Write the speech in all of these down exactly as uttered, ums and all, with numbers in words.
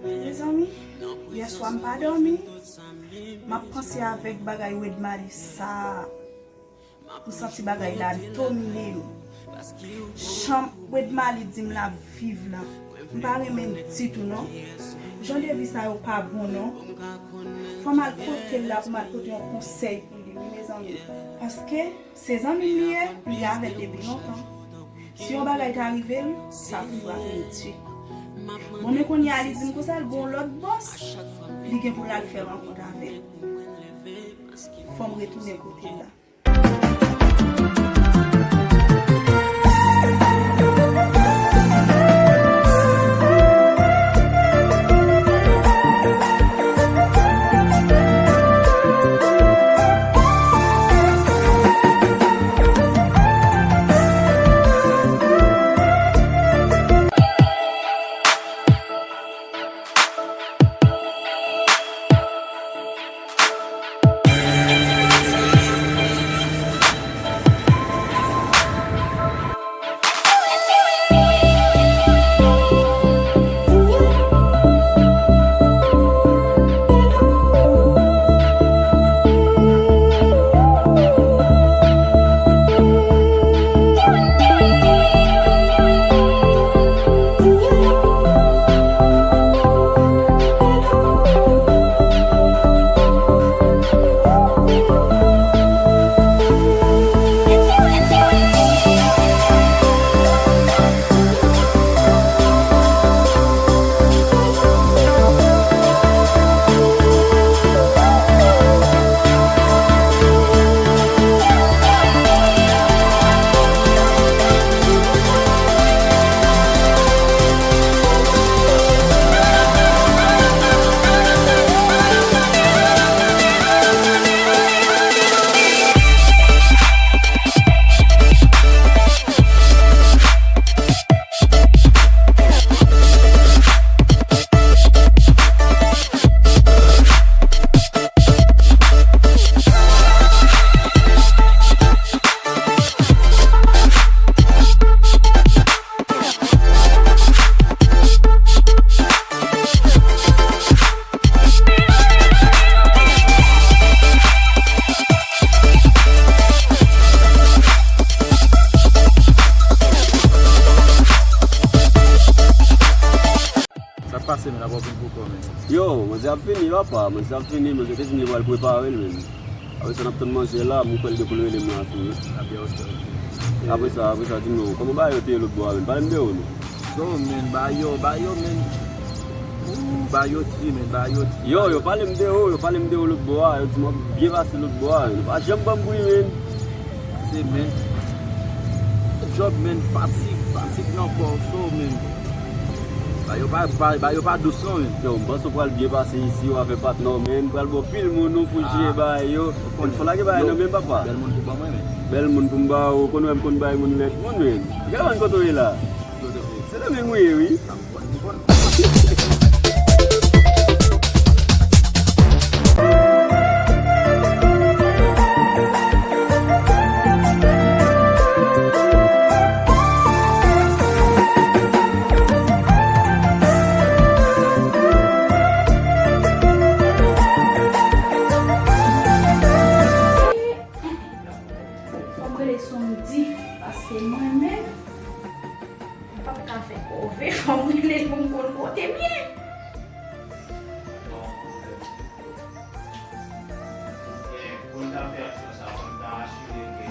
Mezanmi, yèswa m pa dòmi. M ap panse avèk bagay Wedmali sa a. M santi bagay la domine m. Jan Wedmali di m l ap viv la, m pa renmen l ditou non. Jan de vi sa yo pa bon non. Fò m al kote l la pou m al pote yon konsèy pou li wi mezanmi. Paske se zanmi m li ye, m gen avè l depi lontan. Si yon bagay ta rive l, sa frape l di. Bon, men kounye a li di m konsa, l gen yon lòt bòs, li gen pou l al fè rankont avè l. Fò m retounen kote l la. Sa k pase, men, apa w vin pou kò, men? Yo, manzè ap vini, papa. Manzè ap vini, manzè te di m li pral prepare l, men. Apre sa, n ap tann manzè la, m kwè l gen pou l rele m la tou, wi. Apre sa, apre sa, di m non, kòman bagay yo te ye lòt bò a, men? Pale m de yo, non. So, men, bagay yo, bagay yo, men. Ooh, bagay yo di, men, bagay yo di. Yo, yo pale m de yo, yo pale m de yo lòt bò a, yo di m w ap byen pase lòt bò a, men. Nou pa janm ban m bri, men. Se, men. Djòb, men, fatig, fatig nan kò, so, men. Bagay yo pa, bagay, bagay yo pa dous non, men. Yo, m panse w pral byen pase isi, w a fè patnè w, men, pral ba w pil moun, non, pou jere bagay yo. Men, fò lage bagay nan men m, papa. Bèl moun pou ban mwen, men. Bèl moun pou m ba w, ou konn wè m konn bay moun lèd moun, men. Gade kote w ye la. Se nan men m ou ye, wi. Fò m rele Sondy, paske mwen menm, m p ap ka fè kòve, fò m rele l pou m konn kote m ye. Bon, pou l ta fè aksyon sa, fò l ta asire ke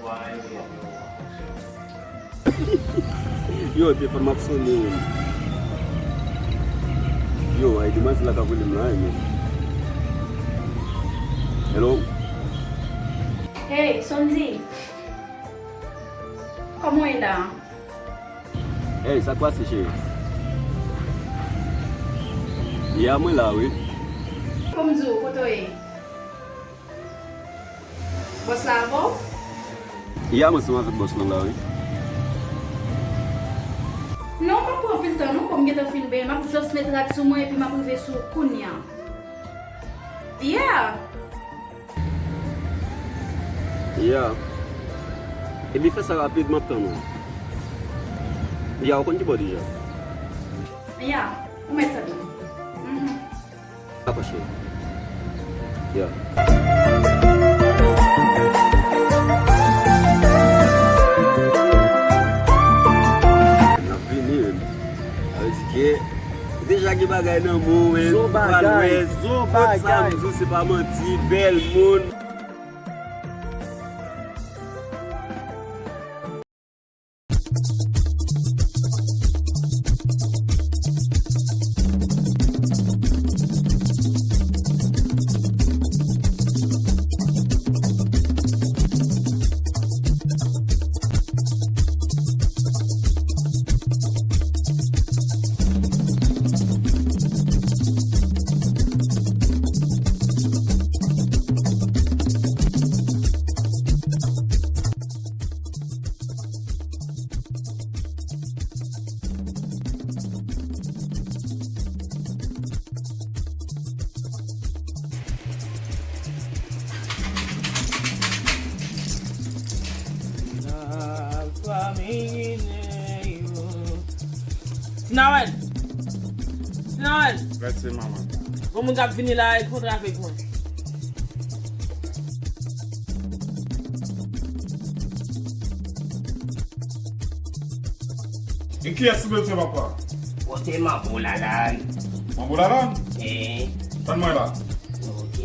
twa yo ye pou yo fonksyone. Yo, telefòn m ap sonnen, wi. Yo, ay, demwazèl la k ap rele m la, wi, men. Hello? Hey, Sondy. Kòman w ye la? Hey, sa k pase, cheri? Ya, mwen la, wi. Pou m di w, kote w ye? Bòs la avè w? Ya, m ansanm avèk bòs lan la, wi. Non, m ap pran anpil tan non, kòm m gentan fin benyen, m ap just met rad sou mwen epi m ap rive sou ou kounya. Ya. Ya. Epi fè sa rapid, m ap tann ou. Ya, ou konn ki bò deja? Ya, ou mèt tande. Mhm. Apa cheri. Ya. N ap vini, men. Sa vle di ke ou deja gen bagay nan men w, men ou pral wè. Tout sa m di w, se pa manti, bèl moun. Tinawèl! Tinawèl! Mèsi, manman. Gon moun k ap vini la, e kontre avèk mwen. E kiyès ou bezwen, papa? Pote Manbo Lalann. Manbo Lalann? Ee. Tann mwen la. Ok.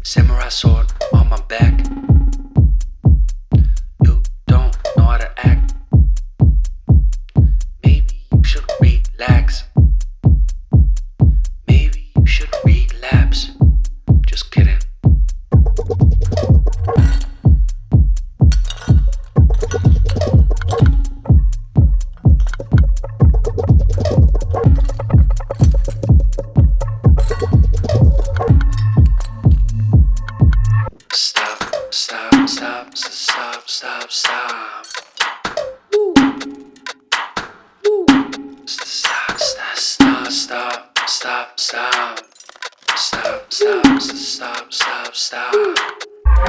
Samurai sword on my back. You don't know how to act. Maybe you should relax. Maybe you should relapse. Just kidding. Stop, stop, stop, stop, stop, stop. Stop, stop, stop, stop, stop, stop. Stop, stop, stop, stop, stop, stop.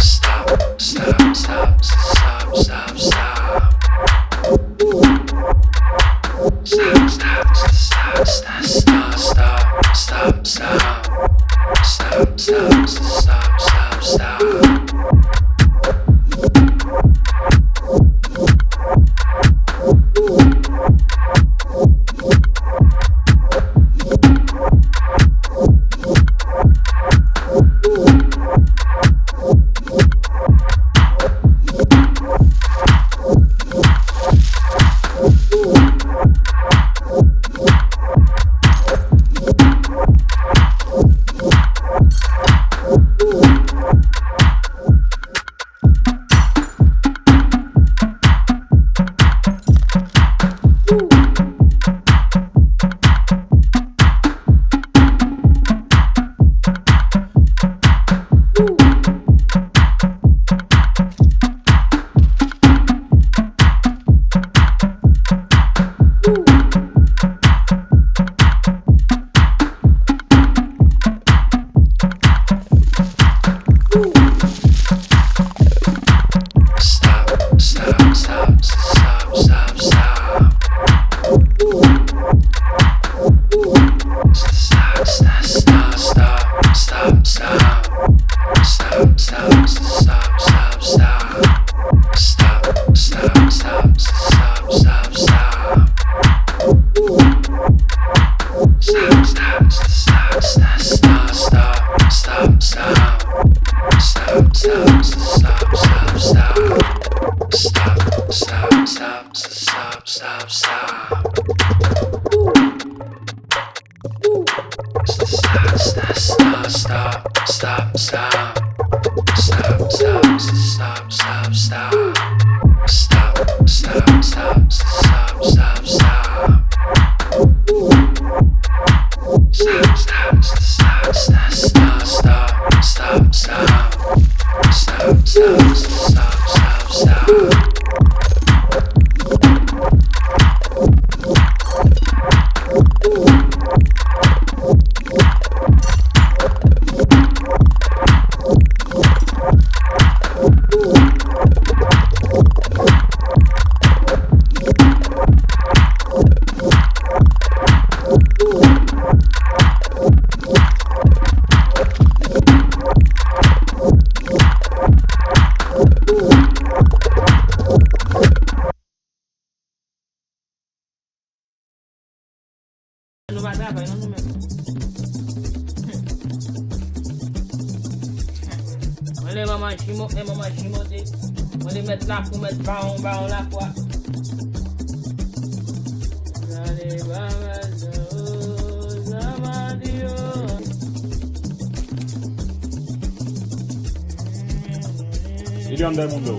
Stop, stop, stop, stop, stop, stop. Stop, stop, stop, stop, stop, stop, stop. Stop, stop, stop, stop, stop. Stop, stop, stop, stop, stop, stop. Stop, stop, stop, stop, stop, stop. Stop, stop, stop, stop, stop. Stop, stop, stop, stop, stop, stop. Stop, stop, stop, stop, stop, stop, stop. Stop, stop, stop, stop, stop. Stop, stop, stop, stop, stop, stop. Stop, stop, stop, stop, stop, stop. Stop, stop, stop, stop, stop. Stop, stop, stop, stop, stop, stop. Stop, stop, stop, stop, stop, stop, stop. Stop, stop, stop, stop, stop. Nou pa travay non nou menm. Mwen le manman Jimo, e manman Jimo de. Mwen le mèt lakou, mèt bawon, bawon lakou a. Gade baba sa, o, sa pa di yo. Li anndan moun do.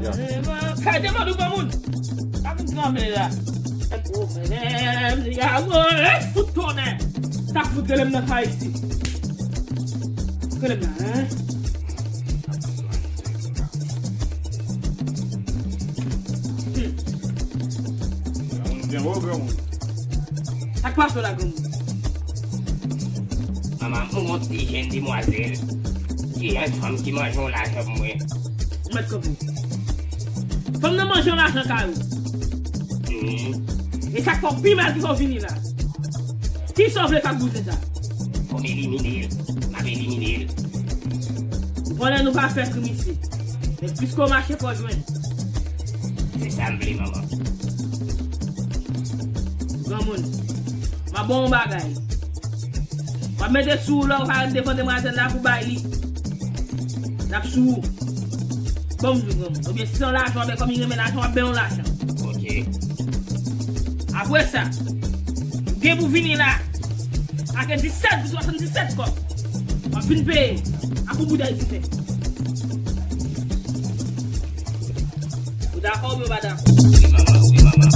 Ya. Kay te mande granmoun. Pa vin tranble la. Pwoblèm, ya, mwen, eh, fout tonnè. Sa fout rele m nan kay isi. Rele m la, hein? Hmm. Granmoun byen wo, granmoun. Sa k pase la, granmoun? Manman, m wont de jèn demwazèl. De jèn fanm ki manje yon lajan pou mwen. Ou mèt kanpe. Fanm nan manje yon lajan kay ou. Hmm. E sa k fè w pi mal ki fè w vini la. Kisa w vle k ak bouzen sa? Fò m elimine l. M ap elimine l. Ou konnen nou pa fè krim isi. Men plis ke w mache, fò w jwenn. Se sa m vle, manman. Granmoun, m ap ba w yon bagay. W ap mete sou ou lè w pa ret devan demwazèl la pou bay li. L ap sou ou. Ban m di w, granmoun. Oubyen si se yon lajan w ap bay, kòm li renmen lajan, w ap bay yon lajan. Ok. Apre sa, ou gen pou vini la ak disèt goud swasanndisèt kòb. W ap vin peye ak yon bout ayisyen. Ou dakò oubyen w pa dakò? Wi, manman, wi, manman.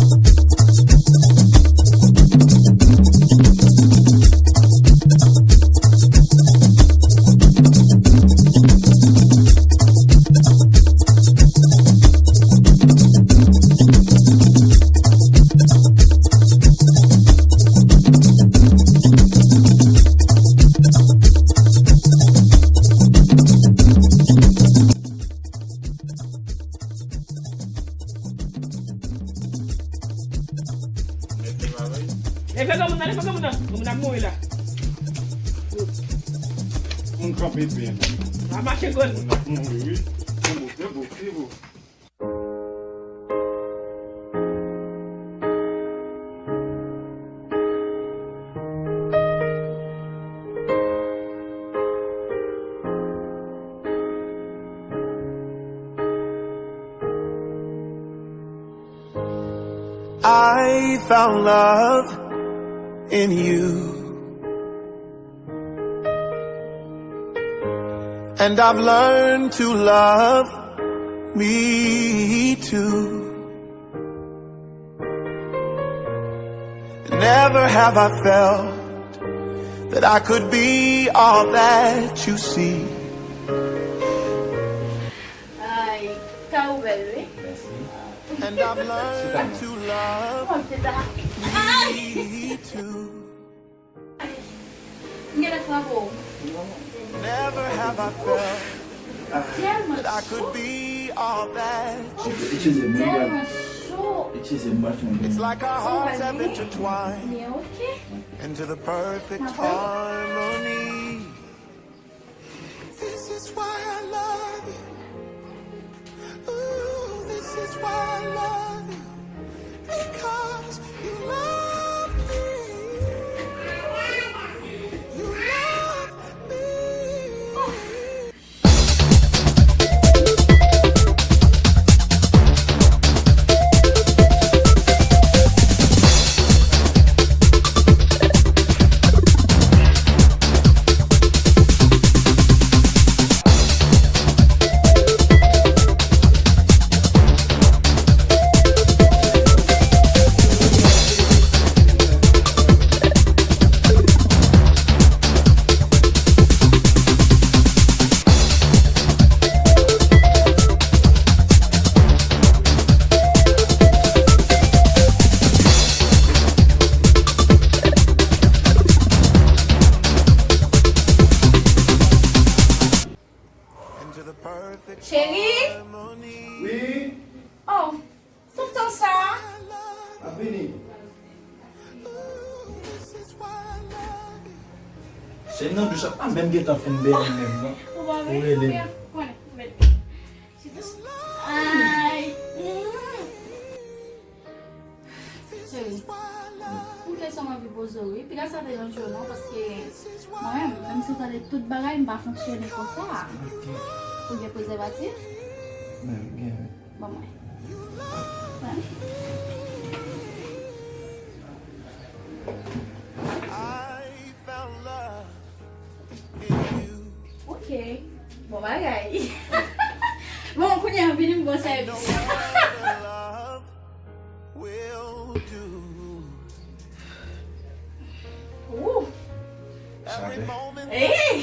Leve granmoun nan, leve granmoun nan. Granmoun ap mouri la. Moun kanpe byen. Ap mache granmoun. Moun ap mouri, wi. Debout, debout, debout. I found love in you. And I've learned to love me too. Never have I felt that I could be all that you see. Ay, ka ou bèl, wi. Mèsi. And I've learned to love me too. M genlè frape w. Never have I felt that I could be all that you see. Tèlman cho. It's like our hearts have intertwined into the perfect harmony. This is why I love you. Ooh, this is why I love you. Because you love me. You love me. Cheri? Wi? Oh, tout tan sa? M ap vini. Cheri, nan douch la, pa menm gentan fin bèl menm, non. Ou rele m. Ay. Cheri, ou te Yon jou non, paske mwen menm, menm si w tande tout bagay, m pa fonksyone konsa. Ok. Ou gen prezèvatif? Men, gen. Ban mwen. Pran. Ok. Bon bagay. Bon, kounye a vini m ba w sèvis. Wouh. Hey!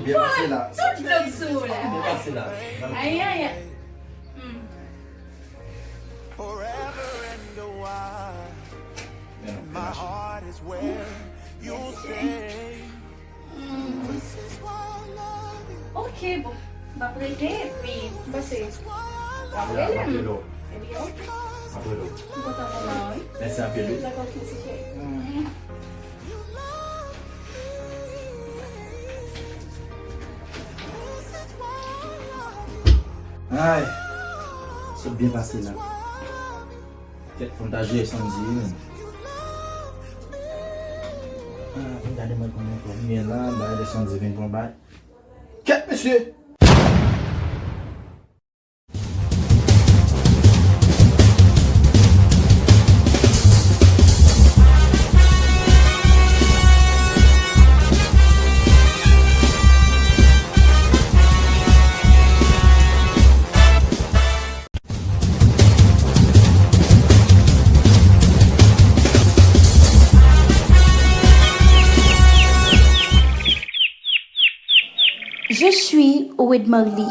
Byen pase la. Tout dlo sou ou la. Byen pase la. Ay, ay, ay. Hmm. Men non, men non. Hmm. Ok, bon. M ap rete, epi m panse w ap rele m. Epi, ok. M ap rele w. M kontan kontan, wi. Mèsi anpil, wi. Dakò, ti cheri. Ay, sot byen pase la. Kèt, fò m ta jere Sandy wi menm. Ah, pou gade mwen konbyen kòb m gen la, m ta gade Sandy vin pran bay. Kèt, mesye! Je suis Wade Marly.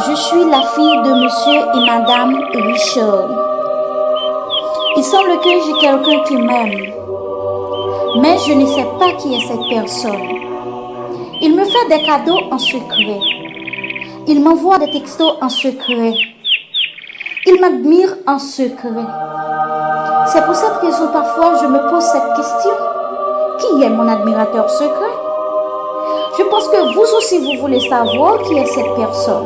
Je suis la fille de monsieur et madame Richard. Il semble que j'ai quelqu'un qui m'aime, mais je ne sais pas qui est cette personne. Il me fait des cadeaux en secret. Il m'envoie des textos en secret. Il m'admire en secret. C'est pour cette raison parfois je me pose cette question. Qui est mon admirateur secret? Je pense que vous aussi vous voulez savoir qui est cette personne.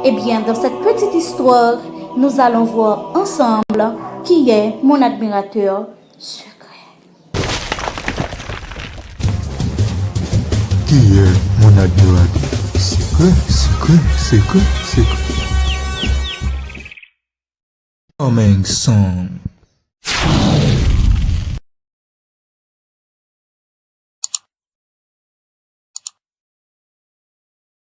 Eh bien, dans cette petite histoire, nous allons voir ensemble qui est mon admirateur secret. Qui est mon admirateur secret, secret, secret, secret? Coming soon.